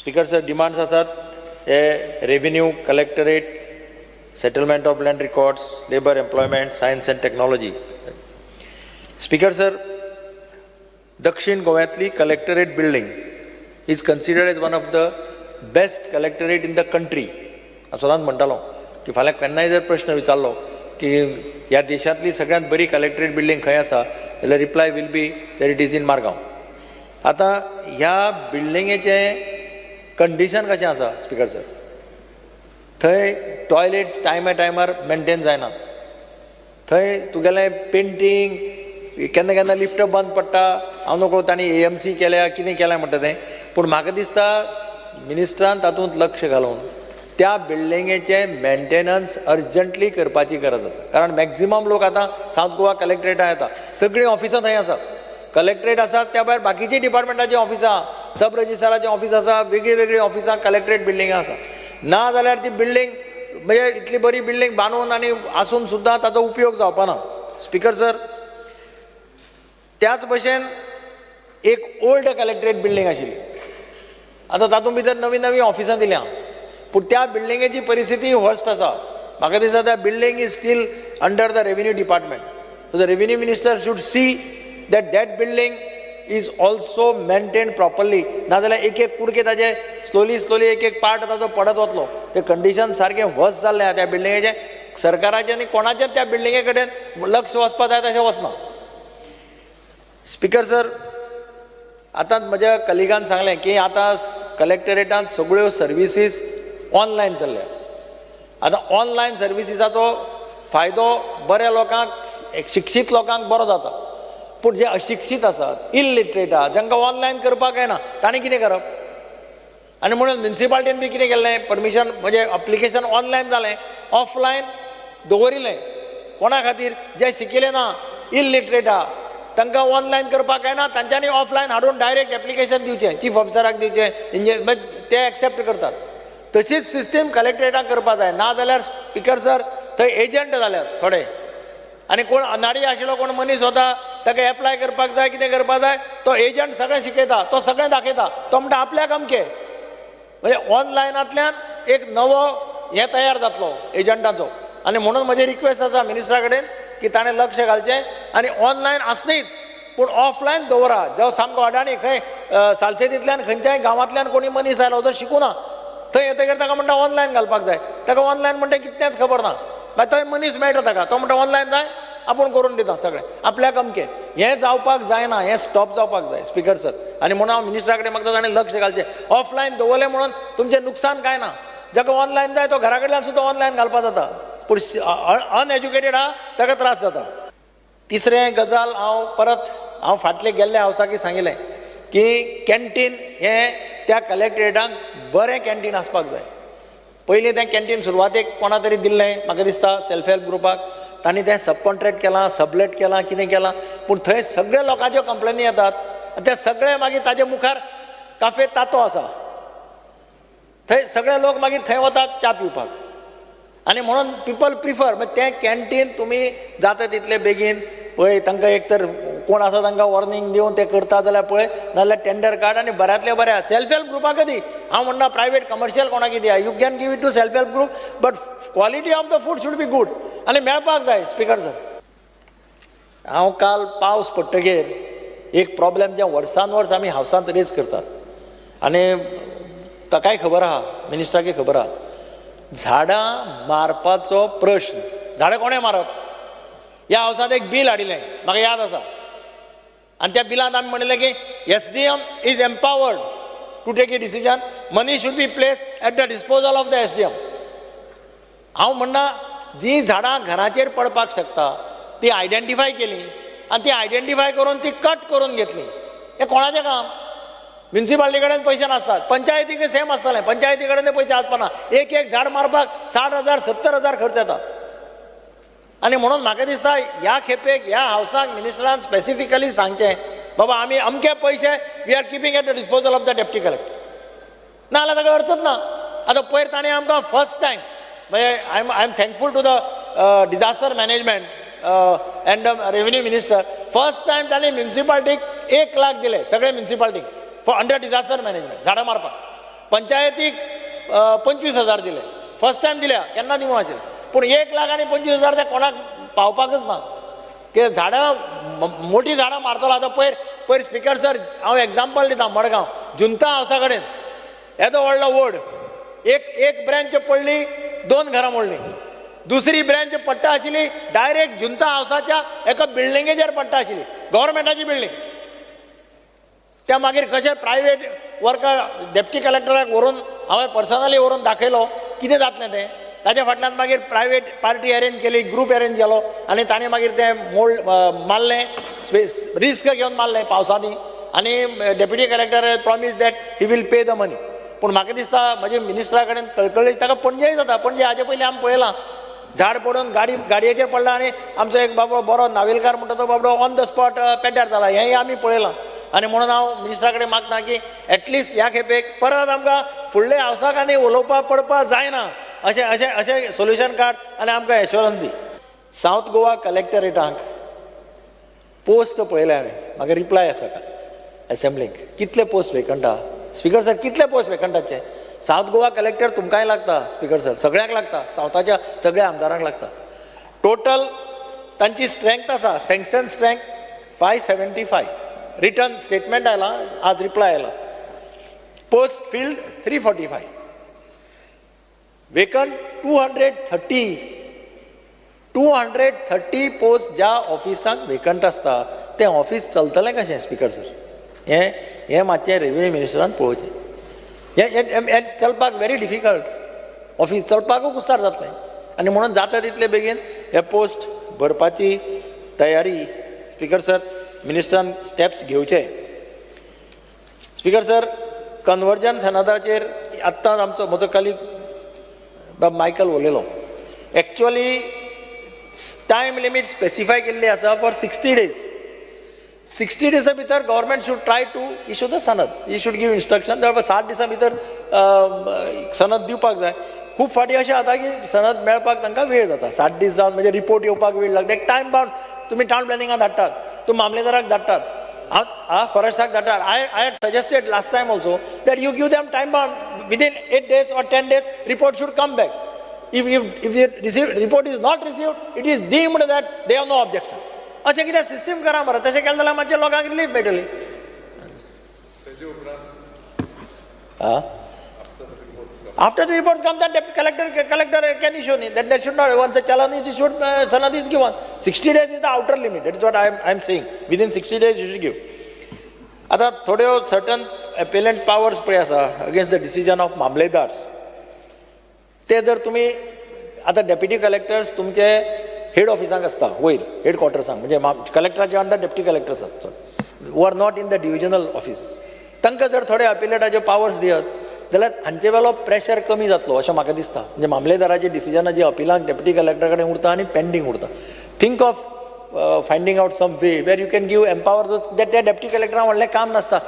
Speaker sir, demands आसात हे revenue, collectorate, settlement of land records, labour, employment, science and technology. Speaker sir, दक्षिण गोव्यांतली collectorate building is considered as one of the best collectorate in the country. हांव सदांच म्हणटालो की फाल्यां केन्नाय जर प्रश्न विचारलो की ह्या देशांतली सगळ्यांत बरी कलेक्टरेट बिल्डींग खंय आसा जाल्यार reply will be that it is in Margao. आतां ह्या बिल्डिंगेचें कंडिशन कशें आसा स्पिकर सर, थंय टॉयलेट्स टायमा टायमार मेनटेन जायनात, थंय तुगेलें पेंटींग केन्ना केन्ना लिफ्ट बंद पडटा. हांव नकळो तांणी एएमसी केल्या, कितें केल्या म्हणटा तें, पूण म्हाका दिसता मिनिस्टरान तातूंत लक्ष घालून त्या बिल्डिंगेचें मेन्टेनन्स अर्जंटली करपाची गरज आसा, कारण मॅक्झिमम लोक आतां सावथ गोवा कलेक्टरेटान येता. सगळीं ऑफिसां थंय आसात. कलेक्टरेट आसात, त्या भायर बाकीचीं डिपार्टमेंटाचीं ऑफिसां, सब रजिस्ट्राराचें ऑफीस आसा, वेगळीं वेगळीं ऑफिसां कलेक्टरेट बिल्डिंगां आसा. ना जाल्यार ती बिल्डींग म्हणजे इतली बरी बिल्डींग बांदून आनी आसून सुद्दां ताचो उपयोग जावपा ना. स्पिकर सर, त्याच भशेन एक ओल्ड कलेक्टरेट बिल्डींग आशिल्ली. आतां तातूंत भितर नवीं नवीं ऑफिसां दिल्या, पूण त्या बिल्डिंगेची परिस्थिती वर्स्ट आसा. म्हाका दिसता त्या building is still under the revenue department, so the revenue minister should see that that building is also maintain properly. नाजाल्यार एक एक कुडके ताजे स्लोली स्लोली एक एक पार्ट ताजो पडत वतलो. तें कंडिशन सारकें वर्स जाल्लें आहा त्या बिल्डिंगेचें. सरकाराचें आनी कोणाचें त्या बिल्डिंगे कडेन लक्ष वचपा जाय तशें वचना. स्पिकर सर, आतां म्हज्या कलिगान सांगलें की आतां कलेक्टरेटान सगळ्यो सर्विसीस ऑनलायन चल्ल्या. आतां ऑनलायन सर्विसीसाचो फायदो बऱ्या लोकांक, शिक्षीत लोकांक बरो जाता, पूण जे अशिक्षीत आसात, इलिटरेट आहा, जांकां ऑनलायन करपाक येना, तांणी कितें करप? आनी म्हणून म्युनिसिपालिटीन बी कितें केल्लें, परमिशन म्हणजे एप्लिकेशन ऑनलायन जालें, ऑफलायन दवरिल्लें. कोणा खातीर? जे शिकिल्ले ना, इलिटरेट आहा, तांकां ऑनलायन करपाक येना, तांच्यांनी ऑफलायन हाडून डायरेक्ट एप्लिकेशन दिवचें, चीफ ऑफिसराक दिवचें, इंजिनियर ते एक्सेप्ट करतात. तशीच सिस्टीम कलेक्टरेटाक करपा जाय. ना जाल्यार स्पिकर सर, थंय एजंट जाल्यात थोडे आनी कोण अनाडी आशिल्लो कोण मनीस वता, ताका एप्लाय करपाक जाय, कितें करपाक जाय, तो एजंट सगळें शिकयता, तो सगळें दाखयता, तो म्हणटा आपल्याक अमकें. म्हणजे ऑनलायनांतल्यान एक नवो हें तयार जातलो एजंटाचो. आनी म्हणून म्हजें रिक्वेस्ट आसा मिनिस्टरा कडेन की ताणें लक्ष घालचें आनी ऑनलायन आसनीच, पूण ऑफलायन दवरा. जो सामको अडाणी खंय सालसेतींतल्यान खंयच्याय गांवांतल्यान कोणी मनीस आयलो, जो शिकूना, थंय येतकीर ताका म्हणटा ऑनलायन घालपाक जाय. ताका ऑनलायन म्हणटा कितेंच खबर ना. मागीर थंय मनीस मेळटा ताका, तो म्हणटा ऑनलायन जाय, आपूण करून दिता सगळें आपल्याक अमकें. हें जावपाक जायना, हें स्टॉप जावपाक जाय स्पिकर सर. आनी म्हणून हांव मिनिस्टरा कडेन मागता, ताणें लक्ष घालचें. ऑफलायन दवरलें म्हणून तुमचें नुकसान कांय ना. जाका ऑनलायन जाय तो घरा कडल्यान सुद्दां ऑनलायन घालपाक जाता, पूण अनएज्युकेटेड आहा ताका त्रास जाता. तिसरें गजाल, हांव परत हांव फाटले गेल्ले हावसाकी सांगिल्लें की कॅन्टीन हें त्या कलेक्टरेटाक बरें कॅन्टीन आसपाक जाय. पयलीं तें कॅन्टीन सुरवातेक कोणा तरी दिल्लें, म्हाका दिसता सेल्फ हेल्प ग्रुपाक. तांणी तें सब कॉन्ट्रॅक्ट केलां, सबलेट केलां, कितें केलां, पूण थंय सगळे लोकांच्यो कंप्लेनी येतात आनी ते सगळे मागीर ताजे मुखार काफे तातो आसा, थंय सगळे लोक मागीर थंय वतात च्या पिवपाक. आनी म्हणून पिपल प्रिफर मागीर तें कॅन्टीन. तुमी जाता तितले बेगीन पळय, तांकां एक तर कोण आसा तांकां वॉर्निंग दिवन ते करता जाल्यार पळय, नाजाल्यार टेंडर काड आनी बऱ्यांतले बऱ्या सेल्फ हेल्प ग्रुपाक दी. हांव म्हणना प्रायवेट कमर्शियल कोणाक दिया, you can give it to self help group, but quality of the food should be good आनी मेळपाक जाय. स्पिकर सर, हांव काल पावस पडटगीर एक प्रॉब्लेम जें वर्सान वर्स आमी हावसांत रेज करतात आनी ताकाय खबर आहा, मिनिस्टराकय खबर आहा, झाडां मारपाचो प्रश्न. झाडां कोणें मारप? ह्या हावसांत एक बील हाडिल्लें, म्हाका याद आसा, आनी त्या बिलांत आमी म्हणिल्लें की SDM is empowered to take a decision, money should be place at the disposal of the SDM. हांव म्हणना, जी झाडां घराचेर पडपाक शकता ती आयडेंटिफाय केली आनी ती आयडेंटिफाय करून ती कट करून घेतली, हें कोणाचें काम? म्युनिसिपालिटी कडेन पयशे नासतात, पंचायतीक सेम आसतलें, पंचायती कडेन ते पयशे आसपाना. एक एक झाड मारपाक 60,000, 70,000 खर्च येता. आनी म्हणून म्हाका दिसता ह्या खेपेक ह्या हावसाक मिनिस्टरान स्पेसिफिकली सांगचें, बाबा आमी अमके पयशे we are keeping at the disposal of the deputy collector. ना जाल्यार ताका अर्थच ना. आतां पयर ताणें आमकां फर्स्ट टायम, म्हणजे I am thankful to the disaster management and the revenue minister, first time ताणें म्युनिसिपालिटीक 1 लाख दिले, सगळे म्युनिसिपालिटीक, फॉर अंडर डिजास्टर मॅनेजमेंट झाडां मारपाक. पंचायतीक 25,000 दिले, फर्स्ट टायम दिल्या, केन्ना दिवंक नाशिल्ले. पूण 1 लाख आनी 25,000 ते कोणाक पावपाकच ना. कित्याक झाडां मोटीं झाडां मारतलो. आतां पयर पयर स्पिकर सर हांव एग्जाम्पल दिता, मडगांव जुंता हावसा कडेन येदो व्हडलो वड, एक ब्रँच पडली, 2 घरां मोडलीं. दुसरी ब्रँच पडटा आशिल्ली डायरेक्ट जुंता हावसाच्या एका बिल्डिंगेचेर पडटा आशिल्ली, गव्हर्मेंटाची बिल्डींग. त्या मागीर कशें प्रायवेट वर्कर डेप्टी कलेक्टराक व्हरून हांवें पर्सनली व्हरून दाखयलो कितें जातलें तें. ताच्या फाटल्यान मागीर प्रायवेट पार्टी अरेंज केली, ग्रूप अरेंज केलो आनी ताणें मागीर तें मोड मारलें, रिस्क घेवन मारलें पावसांनी. आनी deputy collector promise that he will pay the money. पूण म्हाका दिसता म्हजे मिनिस्टरा कडेन कळकळी, ताका पणजेय जाता. पणजे हाजे पयलीं आमी पळयलां झाड पडून गाडयेचेर पडला आनी आमचो एक बाबडो बरो नावेलकार म्हणटा तो बाबडो ऑन the spot पेड्ड्यार जाला, हेंय आमी पळयलां. आनी म्हणून हांव मिनिस्टरा कडेन मागता की एटलिस्ट ह्या खेपेक परत आमकां फुडले हावसाक आनी उलोवपाक पडपाक जायना अशें अशें अशें सोल्युशन काड आनी आमकां एश्योरन्स दी. सावथ गोवा कलेक्टरेटांक पोस्ट पळयले हांवें, म्हाका रिप्लाय आसा का एसेंब्लीक कितले पोस्ट वेकंट आहा. स्पिकर सर कितले पोस्ट वेकंटाचे? सावथ गोवा कलेक्टर तुमकांय लागता स्पिकर सर, सगळ्यांक लागता, सावथाच्या सगळ्या आमदारांक लागता. टोटल तांची स्ट्रेंथ आसा, सँक्शन स्ट्रेंथ 575. रिटर्न स्टेटमेंट आयला, आज रिप्लाय आयला. Post filled 345, vacant 230. 230 post ज्या ऑफिसांक वेकंट आसता तें ऑफीस चलतलें कशें स्पिकर सर? हें हें मातशें रेवेन्यू मिनिस्टरान पळोवचें. हें हें चलपाक व्हेरी डिफिकल्ट, ऑफीस चलपाकूच कुस्तार जातलें. आनी म्हणून जाता तितले बेगीन हे पोस्ट भरपाची तयारी स्पिकर सर मिनिस्टरान स्टेप्स घेवचे. स्पिकर सर कन्वर्जन सनदाचेर आत्तां आमचो म्हजो कलीग बाब मायकल उलयलो. एक्चुअली टायम लिमीट स्पेसिफाय केल्ली आसा फॉर 60 डेज. 60 डिसा भितर government should try to issue the सनद, he should give instruction. 60 दिसां भितर सनद दिवपाक जाय. खूब फावटी अशें जाता की सनद मेळपाक तांकां वेळ जाता, 60 दीस जावन म्हणजे रिपोर्ट येवपाक वेळ लागता. एक टायम बाउंड तुमी टावन प्लॅनिंगाक धाडटात, तुमी मामलेदाराक धाडटात, हांव फॉरेस्टाक धाडटात. I had suggested last time also that you give them time bound, within 8 days or 10 days report should come back. If receive report is not received, it is deemed that they have no objection. अशें कितें system करा मरे, तशें केलें जाल्यार मातशें लोकांक relief मेळटली. After the reports come, then deputy collector can issue. That there should not, once a challan is issued, sanad is given. 60 days is the outer limit. That is what I am saying. Within 60 days you should give. आतां थोड्यो certain एपेलंट powers पळय आसा against the decision of mamlatdars, ते जर तुमी आतां deputy collectors तुमचे head ऑफिसांक आसता वयर हेड क्वॉर्टर्सांक, म्हणजे कलेक्टराचे अंडर डेप्युटी कलेक्टर्स आसतात who are not in the divisional offices. तांकां जर थोडे अपिलेटाचे पावर्स दियत जाल्यार हांचे वेलो प्रेशर कमी जातलो अशें म्हाका दिसता. म्हणजे मामलेदाराची डिसिजनां जी अपिलांक डेप्युटी कलेक्टरा कडेन उरता आनी पेंडींग उरता. Think of finding out some way where you can give empower that त्या डेप्युटी कलेक्टराक व्हडलें काम नासता.